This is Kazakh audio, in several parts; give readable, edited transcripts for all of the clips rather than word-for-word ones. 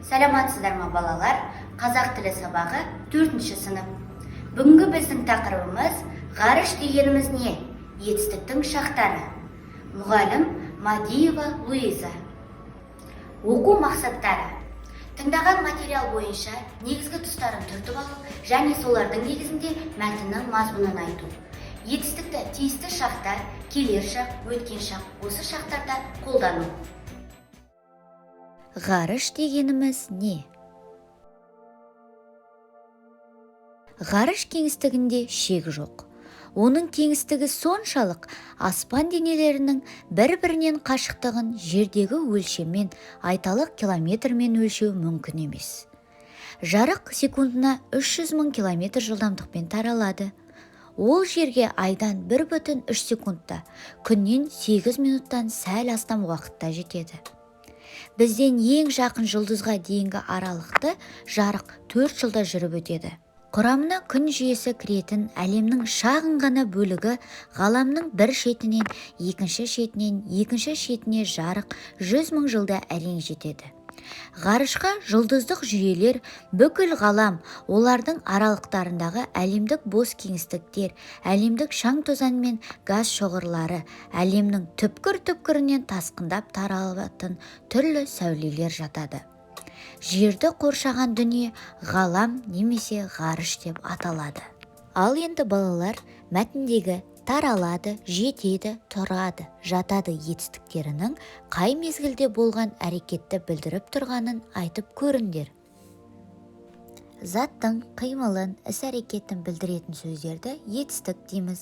Саламатсыздар ма, балалар? Қазақ тілі сабағы, төртінші сынып. Бүгінгі біздің тақырыбымыз: ғарыш дегеніміз не? Етістіктің шақтары. Мұғалім Мадиева Луиза. Оқу мақсаттары: тыңдаған материал бойынша негізгі тұстарын түртіп алу және солардың негізінде мәтіннің мазмұнын айту. Етістікті тиісті шақта, келер шақ, өткен шақ, осы шақтарда қолдану. Ғарыш дегеніміз не? Ғарыш кеңістігінде шек жоқ. Оның кеңістігі соншалық, аспан денелерінің бір-бірінен қашықтығын жердегі өлшеммен, айталық, километрмен өлшеу мүмкін емес. Жарық секундына 300 мың километр жылдамдықпен таралады. Ол жерге айдан 1,3 секундта, күннен 8 минуттан сәл астам уақытта жетеді. Бізден ең жақын жұлдызға дейінгі аралықты жарық 4 жылда жүріп өтеді. Құрамына күн жүйесі кіретін әлемнің шағын ғана бөлігі ғаламның бір шетінен екінші шетінен екінші шетіне жарық 100 мың жылда әрең жетеді. Ғарышқа жұлдыздық жүйелер, бүкіл ғалам, олардың аралықтарындағы әлемдік бос кеңістіктер, әлемдік шаң-тозаң мен газ шоғырлары, әлемнің түпкір-түпкірінен тасқындап таралатын түрлі сәулелер жатады. Жерді қоршаған дүние ғалам немесе ғарыш деп аталады. Ал енді, балалар, мәтіндегі таралады, жетеді, тұрады, жатады етістіктерінің қай мезгілде болған әрекетті білдіріп тұрғанын айтып көріңдер. Заттың қимылын, іс-әрекетін білдіретін сөздерді етістік дейміз.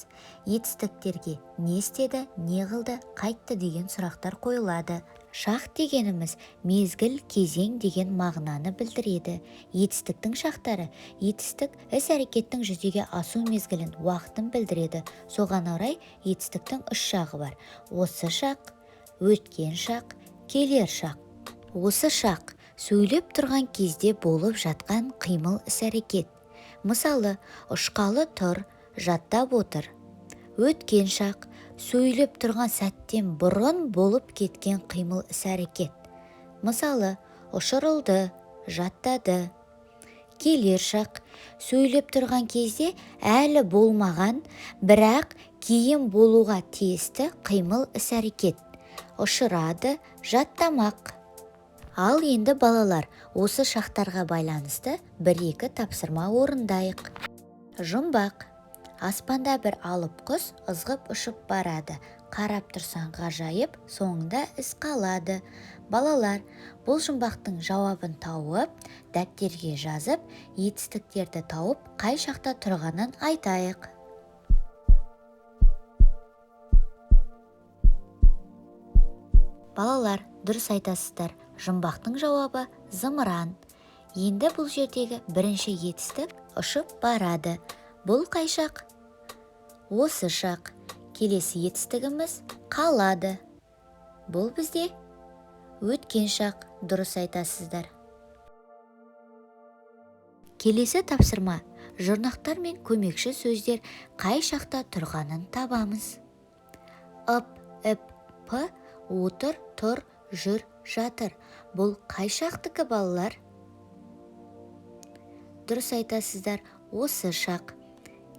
Етістіктерге не істеді, не қылды, қайтті деген сұрақтар қойылады. Шақ дегеніміз мезгіл, кезең деген мағынаны білдіреді. Етістіктің шақтары: етістік іс-әрекеттің жүзеге асу мезгілін, уақытын білдіреді. Соған орай етістіктің үш шағы бар: осы шақ, өткен шақ, келер шақ. Осы шақ – сөйлеп тұрған кезде болып жатқан қимыл, іс-әрекет. Мысалы, ұшқалы тұр, жаттап отыр. Өткен шақ – сөйлеп тұрған сәттен бұрын болып кеткен қимыл, іс-әрекет. Мысалы, ұшырылды, жаттады. Келер шақ – сөйлеп тұрған кезде әлі болмаған, бірақ кейін болуға тиісті қимыл, іс-әрекет. Ұшырады, жаттамақ. Ал енді, балалар, осы шақтарға байланысты бір-екі тапсырма орындайық. Жұмбақ. Аспанда бір алып құс ызғып ұшып барады. Қарап тұрсаң, ғажайып, соңында із қалады. Балалар, бұл жұмбақтың жауабын тауып, дәптерге жазып, етістіктерді тауып, қай шақта тұрғанын айтайық. Балалар, дұрыс айтасыздар, жұмбақтың жауабы – зымыран. Енді бұл жердегі бірінші етістік – ұшып барады. Бұл қай шақ? Осы шақ. Келесі етістігіміз – қалады. Бұл бізде өткен шақ, дұрыс айтасыздар. Келесі тапсырма: жұрнақтар мен көмекші сөздер қай шақта тұрғанын табамыз. Ып, іп, п, отыр, тұр, жүр, жатыр. Бұл қай шақтікі, балалар? Дұрыс айтасыздар, осы шақ.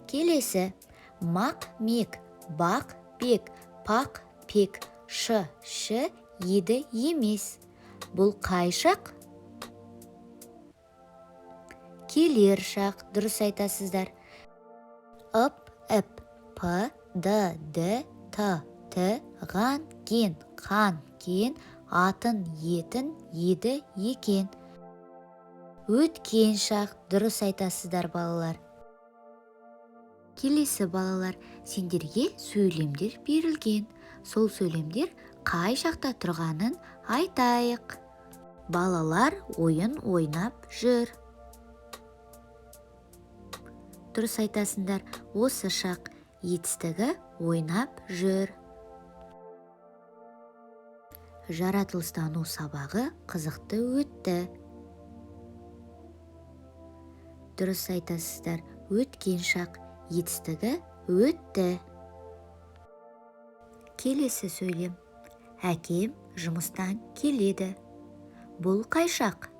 Келесі: мақ, мек, бақ, бек, пақ, пек, шы, ші, еді, емес. Бұл қай шақ? Келер шақ, дұрыс айтасыздар. Ып, іп, п, д, ді, т, ті, ған, ген, қан, кен, атын, етін, еді, екен. Өткен шақ, дұрыс айтасыздар, балалар. Келесі, балалар, сендерге сөйлемдер берілген. Сол сөйлемдер қай шақта тұрғанын айтайық. Балалар ойын ойнап жүр. Дұрыс айтасыңдар, осы шақ етістігі – ойнап жүр. Жаратылыстану сабағы қызықты өтті. Дұрыс айтасыздар, өткен шақ етістігі – өтті. Келесі сөйлем: әкем жұмыстан келеді. Бұл қай шақ?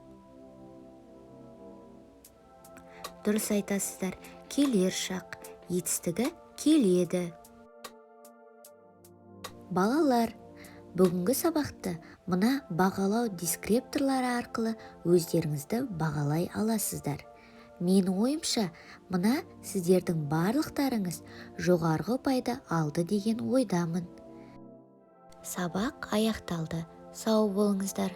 Дұрыс айтасыздар, келер шақ етістігі келеді. Балалар, бүгінгі сабақты мына бағалау дескрипторлары арқылы өздеріңізді бағалай аласыздар. Менің ойымша, мына сіздердің барлықтарыңыз жоғарғы ұпайды алды деген ойдамын. Сабақ аяқталды. Сау болыңыздар.